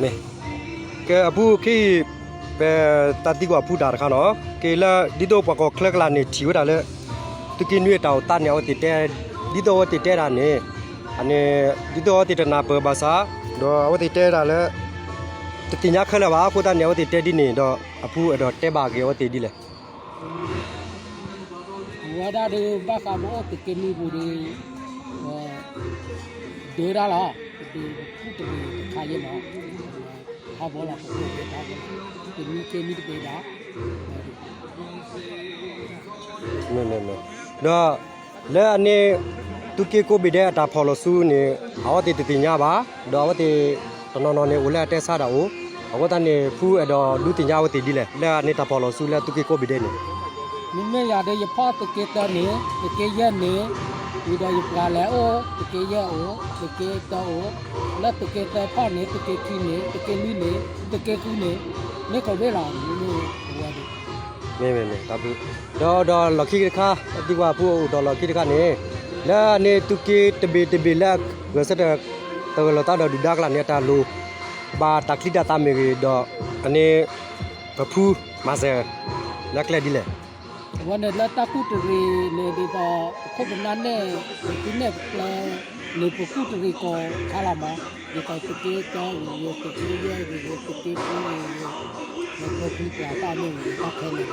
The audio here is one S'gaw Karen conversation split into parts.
မ့ၢ်, ကဲအဖုခဲအံၤ ပတၢ်သံကွၢ်အဖုတၢ်တခါနီၤ, ကဲလၢ ဒ်သိးပှၤကီၢ်ချၢကလာ်န့ၣ်ထံၣ်ဝဲဒၣ်လၢ သုးက့နွံအတၢ်အိၣ်သးန့ၣ် အဝဲသ့ၣ်တဲ, ဒ်သိးအဝဲသ့ၣ်တဲဒၣ်န့ၣ်, အန့ၣ် ဒ်သိးအဝဲသ့ၣ်တနၢ်ပၢၢ်ဘၣ်ဆၣ်, ဒီးအဝဲသ့ၣ်တဲဒၣ်လၢ တသ့ၣ်ညါခဲလၢာ်ဘၣ်, အဃိသတးန့ၣ် အဝဲသ့ၣ်တဲဒ်န့ၣ်ဒီး အဖုအဲၣ်ဒိးတဲဘၣ်က့ၤအဝဲသ့ၣ်ဒ်လဲၣ်. အဝဲဒၣ်ဒီး ဘၣ်ဃးပအိၣ်သုးက့နွံပူၤဒီး ဒုးဒၣ်လီၤ, ပဒုးပကူၣ်တရံးတခါယဲၢ်မး, ထီဘိလီၤ ပကူၣ်တရံးထီဘိလီၤ, တနွံက့နွံတဘ့ၣ်ဒၣ် ဒီး လၢအန့ၣ် သုးက့ကိးဘ့ၣ်ဒဲးအတၢ်ဖီၣ်လီၤဆူန့ၣ် အဝဲသ့ၣ်တသ့ၣ်ညါဘၣ်, ဒီးအဝဲသ့ၣ်တနီၤနီၤန့ၣ် အိၣ်လၢအတဲဆါဒၣ်အိၣ်, အဃိသတးန့ၣ် ဖုအဲၣ်ဒိးဒုးသ့ၣ်ညါအဝဲသ့ၣ်ဒ်လဲၣ် လၢအန့ၣ်တၢ်ဖီၣ်လီၤဆူလၢသုးက့ကိးဘ့ၣ်ဒဲးန့ၣ်. မ့မ့ၢ်ယၤဒီး ယဖီၣ်သုးက့တၢန့ၣ် သုးက့ယဲၢ်န့ၣ်, ဝံၤဒီးယပှၤလဲၤအိၣ် သုးက့ယဲၢ်အိၣ် သုးက့တၢအိၣ်, လၢသုးက့တၢဖီၣ်န့ၣ် သုးက့ခံန့ၣ် သုးက့လွံၢ်န့ၣ် သုးက့ဃုန့ၣ် မ့ၢ်ကီးဘ့ၣ်လီၤ မ့မ့ၢ်အဝဲဒီး မ့ၢ်မ့ၢ်မ့ၢ် တၢ်ဘျုး, ဒီးဒီးလီၢ်ခံကတခါ သံကွၢ်အဖုအိၣ်ဒီးလီၢ်ခံတခါန့ၣ်, လၢအန့ၣ်သုးက့တဘ့ၣ်တဘ့ၣ်လၢအဂဲၤဆၢထၢၣ် တၢ်ဂၢၢ်လိာ်သးဒီးဒုၣ်ဒါကလာ်န့ၣ် အတၢ်လိၣ်ဘၣ်တၢ်ချံတၢ်သၣ်မ့ၢ်ဂ့ၤဒီး အန့ၣ် ပဖုမၤစၢၤ လၢကျဲဒ်လဲၣ်. အဝဲန့ၣ်လၢတၢ်ကူၣ်တရံးန့ၣ်ဒ်သိး ပခိၣ်ပနၢ်နဲၣ် ပသံနဲၣ်ပကျဲန့ၣ် ပကူၣ်တရံးကိးခါလီၤမး, ဒ်သိးသုးက့တၢဂ့ၤဂ့ၤ သုးက့ယဲၢ်ဂ့ၤဂ့ၤ သုးက့ဃုဂ့ၤဂ့ၤ လၢပှၤဖုပှၤသၣ်မ့ၢ်ဂ့ၤ တၢ်ခဲလၢာ်န့ၣ် ဆှၢထီ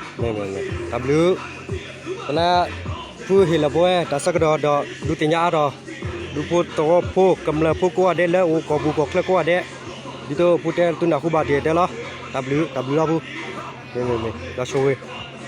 ဘိလီၤ. တၢ်ဘျုး, ပလၢ ဖုဟ့ၣ်လီၤပဝဲတၢ်ဆၢကတီၢ်ဒီး ဒုးသ့ၣ်ညါအါထီၣ် ဒူဖိသဝီဖိ ကမျၢၢ်ဖိကိးဂၤဒဲး လၢအိၣ်ကီၢ်ပူၤကီၢ်ချၢကိးဂၤဒဲး, ဒ်သိးဖိတဲသုနၢ်ဟူဘၣ်တ့ၢ်တဲလီၤ. တၢ်ဘျုး တၢ်ဘျုးလီၤဖု, မ့ၢ်မ့ၢ်မ့ၢ် လီၤဆိၣ်ဂ့ၤ